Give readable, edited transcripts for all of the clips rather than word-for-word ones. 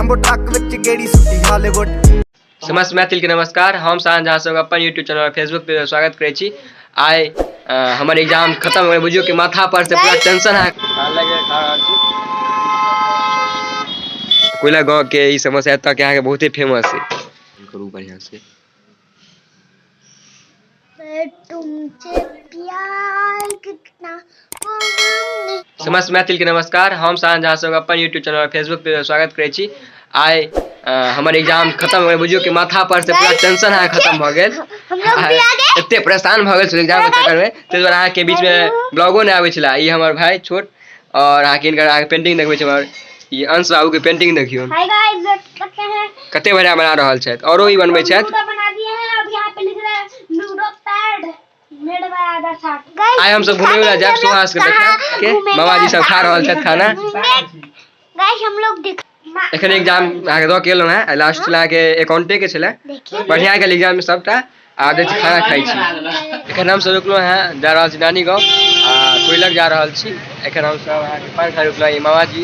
लंबो ट्रक विच गेड़ी सुट्टी हॉलीवुड। समस्त मैथिल के नमस्कार। हम साहन झा सब अपन यूट्यूब चैनल और फेसबुक पेज पर स्वागत करै छी। आइ हमर एग्जाम खत्म हो गेल, बुझियौ कि माथा पर से पूरा टेंशन है। कोयला गांव के ई समस्या एतऽ के अहाँके बहुते फेमस है। करू बढ़िया से। तुमसे प्यार कितना वो हमने। समस्त मैथिल के नमस्कार। हम साहन झा सब अपन यूट्यूब चैनल और फेसबुक पेज पर स्वागत करै छी। आइ हमर एग्जाम खत्म हो गेल, बुझियौ कि माथा पर से पूरा टेंशन अहाँके खत्म भऽ गेल। हम लोग भी आ गए। एते परेशान भऽ गेल छलै एग्जाम के चक्कर में, ताहि दुआरे अहाँके बीच में ब्लॉगो नहि आबै छलै। ई हमर भाई छोट और अहाँके हिनकर अहाँके पेंटिंग देखबै छी। हमर ई अंश बाबू के पेंटिंग देखियौ। हाय गाइस, देख सकते हैं कते बढ़िया बना रहल छथि। औरो ई बनबै छथि। लूडो बना दिए हैं। अब यहाँ पे लिख रहे हैं ludo pad made by Adarsh art. आइ हमसब घुमै वला जायब सुहास के देखा के मामाजी सब खा रहल छथि खाना। गाइस हम लोग दिख एखन एग्जाम अहाँके दऽ के एलहुँ हेँ। लास्ट छलै अहाँके अकाउंटे के छलै, बढ़िआँ गेल एग्जाम सबटा। आ दै छी खाना खाइ छी। एखन हमसब रुकलहुँ हेँ, जा रहल छी नानी गाँव आ कोइलख जा रहल छी। एखन हमसब अहाँके पान खाइ रुकलहुँ। ई मामाजी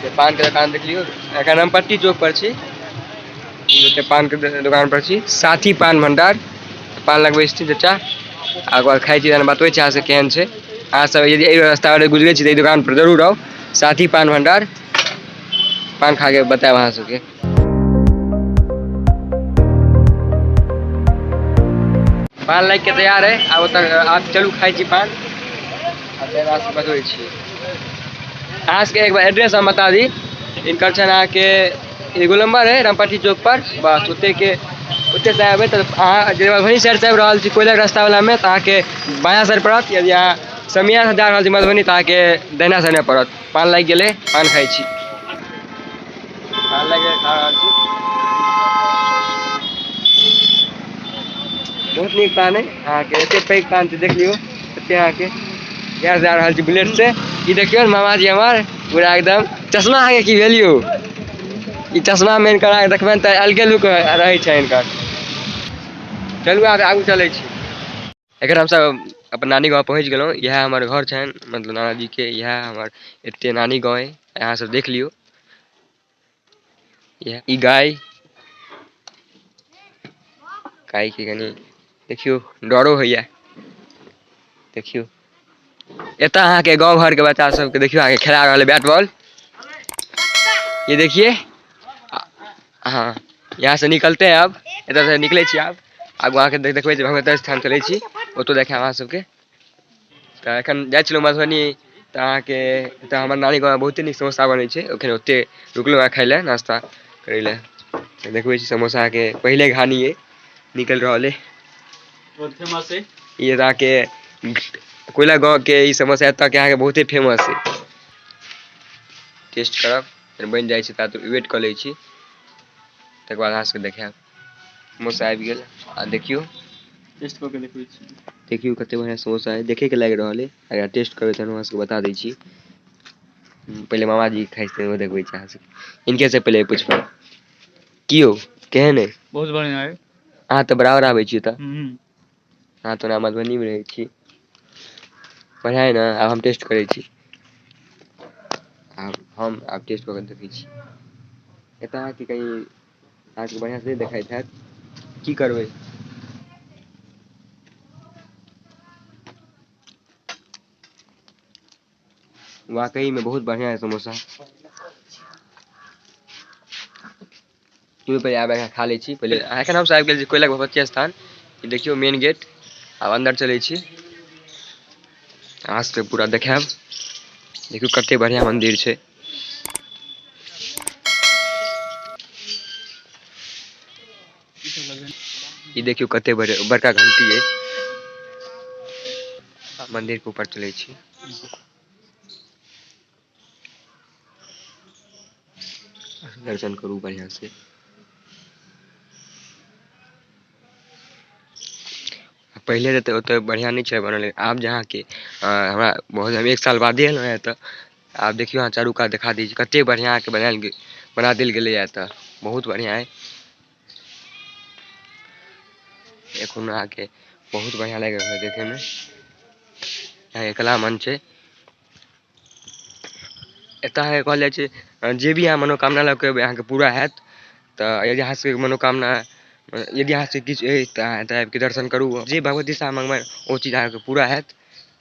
के पानके दोकान देख लियौ। एखन हम पट्टी चौक पर छी, पानके दोकान पर छी, साथी पान भंडार। पान लगबै छथिन चचा आ ओकर बाद खाइ छी। तहन बतबै छी अहाँ सबके केहन छै। अहाँ सब यदि एहि रास्ता पर गुजरै छी तऽ एहि दोकान पर जरूर आउ, साथी पान भंडार। पान खा के बतायब अहाँ सबके। पान लागि के तैयार है। आब ओतऽ आब चलू खाइ छी पान आ तकर बाद बतबै छी अहाँ सबके। एक बार एड्रेस हम बता दी। इनकर छनि अहाँके एगो नंबर है रामपट्टी चौक पर, बस ओते के ओते से आबै तऽ अहाँ जे मधुबनी साइड से आबि रहल छी कोयलक रास्ता वाला में तऽ अहाँके बायाँ साइड पड़त। यदि अहाँ समिया से जा रहल छी मधुबनी तऽ अहाँके दहिना साइड में पड़त। पान लागि गेलै, पान खाइ छी। पान लागि गेलै, खा रहल छी। बहुत नीक पान है अहाँके। एते पैघ पान छै, देख लियौ एते। अहाँके गैस जा रहल छी बुलेट से। ई देखियौ ने मामाजी हमर पूरा एकदम चश्मा अहाँके की भेल यौ? ई चश्मा मेन करा के देखबनि तऽ अलगे लुक रहै छै हिनकर। चलू आब आगू चलै छी। एखन हमसब अपन नानी गाँव पहुँच गेलहुँ। इएह हमर घर छनि, मतलब नानाजीके इएह हमर एते नानी गाँव अइ। अहाँ सब देख लियौ। इएह ई गाय गाय के कनि देखियौ, डरो होइया। देखियौ एतऽ अहाँके गाँव घरके बच्चा सबके देखियौ अहाँके खेला रहल है बैट बॉल। ये देखिए, हाँ यहाँ से निकलते हैं। अब एतऽ से निकलै छी। आब आगू अहाँके देखबै छी, भगवती स्थान चलै छी, ओतौ देखायब अहाँ सबके। तऽ एखन जाइ छलहुँ मधुबनी तऽ अहाँके तऽ हमर नानी गाँवमे बहुते नीक समोसा बनै छै। एखन ओते रुकलहुँ हँ खाइ लए, नाश्ता करै लए। तऽ देखबै छी समोसाके पहिले घानी अइ निकलि रहल अइ। बहुत फेमस है ई अहाँके कोयला गाँवके ई समोसा एतऽके अहाँके बहुते फेमस अइ। टेस्ट करब, फेर बनि जाइ छै ता वेट कऽ लै छी, तकर बाद अहाँ सबके देखायब। समोसा आबि गेल आ देखियौ। टेस्ट कऽ के देखबै छी। देखियौ कते बढ़िआँ समोसा अइ, देखैके लागि रहल अइ। अगर टेस्ट करबै तहन अहाँ सबके बता दै छी। पहिले मामाजी खाइ छथिन, ओ देखबै छी अहाँ सबके। इनके से पहिले पुछबै की यौ केहन अइ? बहुत बढ़िया है। अहाँ तऽ बराबर आबै छी तऽ अहाँ तऽ ओना मधुबनीमे रहै छी। बढ़िआँ अइ ने? आब हम टेस्ट करै छी। आब हम आब टेस्ट कऽ के देखै छी। एतऽ अहाँके कही अहाँके बढ़िआँसँ नहि देखाइत हैत, की करबै। वाकई में बहुत बढ़िया है समोसा। चलू पहिले आब खा लै छी पहिले। एखन हमसब आबि गेल छी कोयलक भगवती स्थान। ई देखियौ मेन गेट। आब अन्दर चलै छी, अहाँ सबके पूरा देखायब। देखियौ कते बढ़िया मंदिर छै। ई देखियौ कते बड़का घंटी अइ। मंदिर के ऊपर चलै छी। दर्शन करू बढ़िया से। पहिले तऽ ओते बढ़िया नहि छै बनल, आब जहाँ के हमरा बहुत हम एक साल बादे एलहुँ हेँ तऽ आब देखियौ अहाँ चारू कात देखा दै छी कते बढ़िया के बनायल बना देल गेलैए। एतऽ बहुत बढ़िया अइ। एखन अहाँके बहुत बढ़िया लागि रहल है देखैमे। यहाँ कला मंच छै। एतऽ अहाँके कहल जाइ छै जे भी अहाँ मनोकामना लऽ कऽ एबै, अहाँके पूरा हैत। तऽ यदि अहाँ सबके मनोकामना, यदि अहाँ सबके किछु अछि, तऽ अहाँ एतऽ आबिके दर्शन करू। जे भगवतीसँ अहाँ मँगबै, ओ चीज अहाँके पूरा हैत।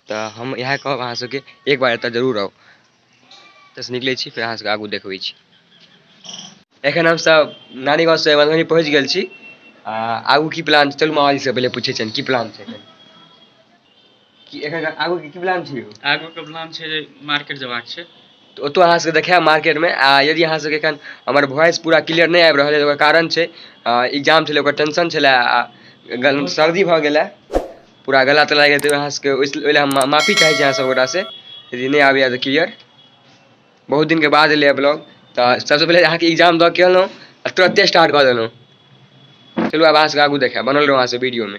तऽ हम इएह कहब अहाँ सबके, एक बार एतऽ जरूर आउ। एतऽसँ निकलै छी, फेर अहाँ सबके आगू देखबै छी। एखन हमसब नानी गाँवसँ मधुबनी पहुँच गेल छी। आ आगू की प्लान छै? चलू, मामाजीसँ पहिले पूछै छियनि, की प्लान छै एखन? की एखन आगू के की प्लान छै यौ? आगू के प्लान छै जे मार्केट जबाक छै। तऽ ओतौ अहाँ सबके देखायब मार्केटमे। आ यदि अहाँ सबके एखन हमर वॉइस पूरा क्लियर नहि आबि रहल अइ, तऽ ओकर कारण छै एग्जाम छलै, ओकर टेंशन छलै आ सर्दी भऽ गेलै, पूरा गला तला गेल। तऽ अहाँ सबके ओहि लए हम माफी चाहै छी अहाँ सब गोटासँ, यदि नहि आबैए तऽ क्लियर। बहुत दिनके बाद एलैए ब्लॉग। तऽ सबसँ पहिले अहाँके एग्जाम दऽ के एलहुँ आ तुरन्ते स्टार्ट कऽ देलहुँ। चलू, आब अहाँ सबके आगू देखायब। बनल रहू अहाँ सब वीडियोमे।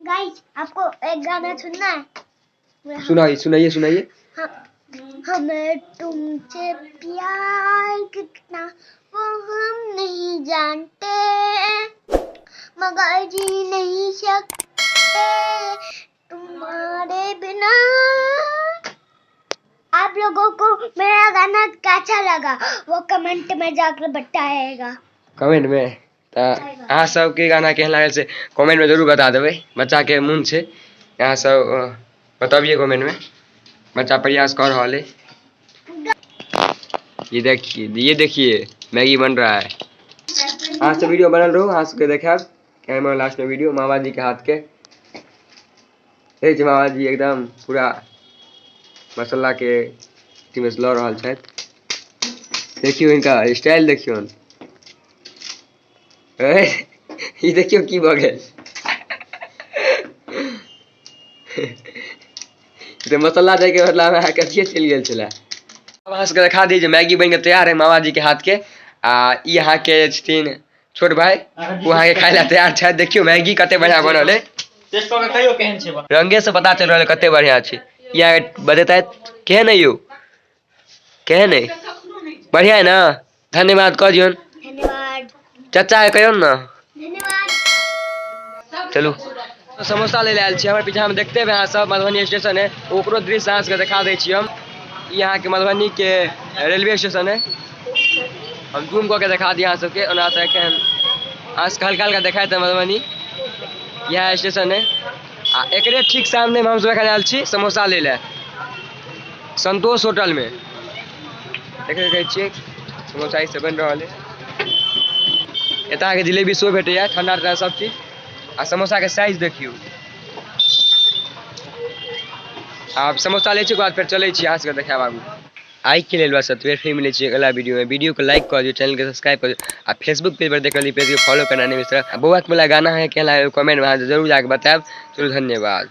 गाइस, आपको एक गाना सुनना है? सुनाइए, सुनाइए, सुनाइए। हमें तुमसे प्यार कितना, वो हम नहीं जानते, मगर जी नहीं सकते तुम्हारे बिना। आप लोगों को मेरा गाना कैसा लगा, वो कमेंट में जाकर बताएगा। कमेंट में। तऽ अहाँ सबके गाना केहन लागल, से कमेंट में जरूर बता देबै। बच्चाके मोन छै, अहाँ सब बतबियै कमेंट में। बच्चा प्रयास कऽ रहल है। ये देखिए, ये देखिए, मैगी बन रहा है। अहाँ सब वीडियो बनल रहू, अहाँ सबके देखायब कैमरा लास्ट में वीडियो मामा जी के हाथ के। देखै छी, मामा जी एकदम पूरा मसाला के अथी में लऽ रहल छथि। देखियौ, हिनका स्टाइल देखियौ। ए, ई देखियौ की भऽ गेल। ई तऽ मसाला दैके बदलामे अहाँके अथिये चलि गेल छलै। आब अहाँ सबके देखा दी जे मैगी बनि कऽ तैयार है मामाजी के हाथ के। आ ई अहाँके छथिन छोट भाई, ओ अहाँके खाय लए तैयार छथि। देखियौ, मैगी कते बढ़िया बनल है। टेस्ट कऽ के कहियौ, केहन छै बनल। रंगे से पता चलि रहल है कते बढ़िया छै। ई अहाँके बतेतथि केहन है यौ, केहन है? बढ़िया है ना? धन्यवाद कह दियौन। धन्यवाद। चाचा के कहियौन ना। धन्यवाद। चलू, समोसा ले आयल छी। हमर पीछा में देखते हेबै अहाँ सब, मधुबनी स्टेशन है। ओकरो दृश्य अहाँ सबके देखा दै छी हम। ई अहाँके मधुबनी के रेलवे स्टेशन है। हम जूम कऽ के देखा दी अहाँ सबके। ओना तऽ एखन अहाँ सबके हल्का हल्का देखाइत है। मधुबनी इएह स्टेशन है आ एकरे ठीक सामने में हमसब एखन आयल छी समोसा लै लए, संतोष होटल में। देख सकै छियै, समोसा ई सब बनि रहल है। एतऽ अहाँके जिलेबी सेहो भेटैया, ठंडा ठंडा सब चीज। आ समोसा के साइज देखियौ। आब समोसा लै छी, ओकर बाद फेर चलै छी, अहाँ सबके देखायब आगू। आइ के लेल बस एतबे। फेर मिलै छी अगला वीडियो में। वीडियो को लाइक कर दियौ, चैनल के सब्सक्राइब कर दियौ आ फेसबुक पेज पर देख रहली, पेज के फॉलो करना नहीं बिसरब। आ बौआ के वाला गाना है केहन लागल, कमेंट में अहाँ जरूर जाके बतायब। चलू, धन्यवाद।